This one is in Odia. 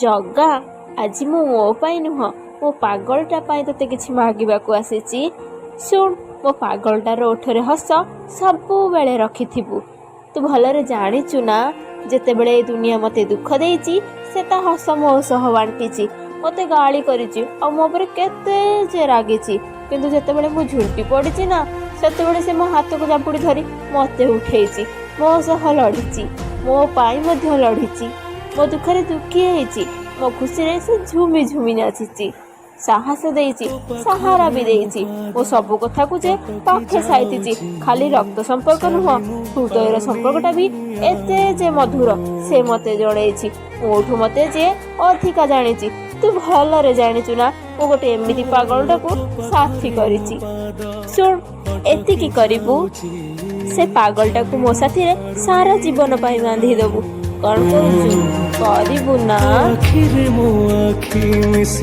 ଜଗା, ଆଜି ମୁଁ ମୋ ପାଇଁ ନୁହଁ, ମୋ ପାଗଳଟା ପାଇଁ ତୋତେ କିଛି ମାଗିବାକୁ ଆସିଛି। ଶୁଣ, ମୋ ପାଗଳଟାର ଓଠରେ ହସ ସବୁବେଳେ ରଖିଥିବୁ। ତୁ ଭଲରେ ଜାଣିଛୁ ନା, ଯେତେବେଳେ ଏ ଦୁନିଆ ମୋତେ ଦୁଃଖ ଦେଇଛି, ସେ ତା ହସ ମୋ ସହ ବାଣ୍ଟିଛି। ମୋତେ ଗାଳି କରିଛି ଆଉ ମୋ ଉପରେ କେତେ ଯେ ରାଗିଛି, କିନ୍ତୁ ଯେତେବେଳେ ମୁଁ ଝୁଣ୍ଟି ପଡ଼ିଛି ନା, ସେତେବେଳେ ସେ ମୋ ହାତକୁ ଜାବୁଡ଼ି ଧରି ମୋତେ ଉଠେଇଛି। ମୋ ସହ ଲଢ଼ିଛି, ମୋ ପାଇଁ ମଧ୍ୟ ଲଢ଼ିଛି। ମୋ ଦୁଃଖରେ ଦୁଃଖୀ ହେଇଛି, ମୋ ଖୁସିରେ ସେ ଝୁମି ଝୁମି ନାଚିଛି। ସାହସ ଦେଇଛି, ସାହାରା ବି ଦେଇଛି। ମୋ ସବୁ କଥାକୁ ଯେ ପାଖେ ସାଇତିଛି। ଖାଲି ରକ୍ତ ସମ୍ପର୍କ ନୁହଁ, ହୃଦୟର ସମ୍ପର୍କଟା ବି ଏତେ ଯେ ମଧୁର, ସେ ମୋତେ ଜଣେଇଛି। ମୋଠୁ ମୋତେ ଯେ ଅଧିକା ଜାଣିଛି। ତୁ ଭଲରେ ଜାଣିଛୁ ନା, ମୁଁ ଗୋଟେ ଏମିତି ପାଗଳଟାକୁ ସାଥୀ କରିଛି। ଶୁଣ, ଏତିକି କରିବୁ, ସେ ପାଗଳଟାକୁ ମୋ ସାଥିରେ ସାରା ଜୀବନ ପାଇଁ ବାନ୍ଧି ଦବୁ। କଣ କହୁଛୁ, କରିବୁ ନା? ଆଖିରେ ମୋ ଆଖି ମିଶି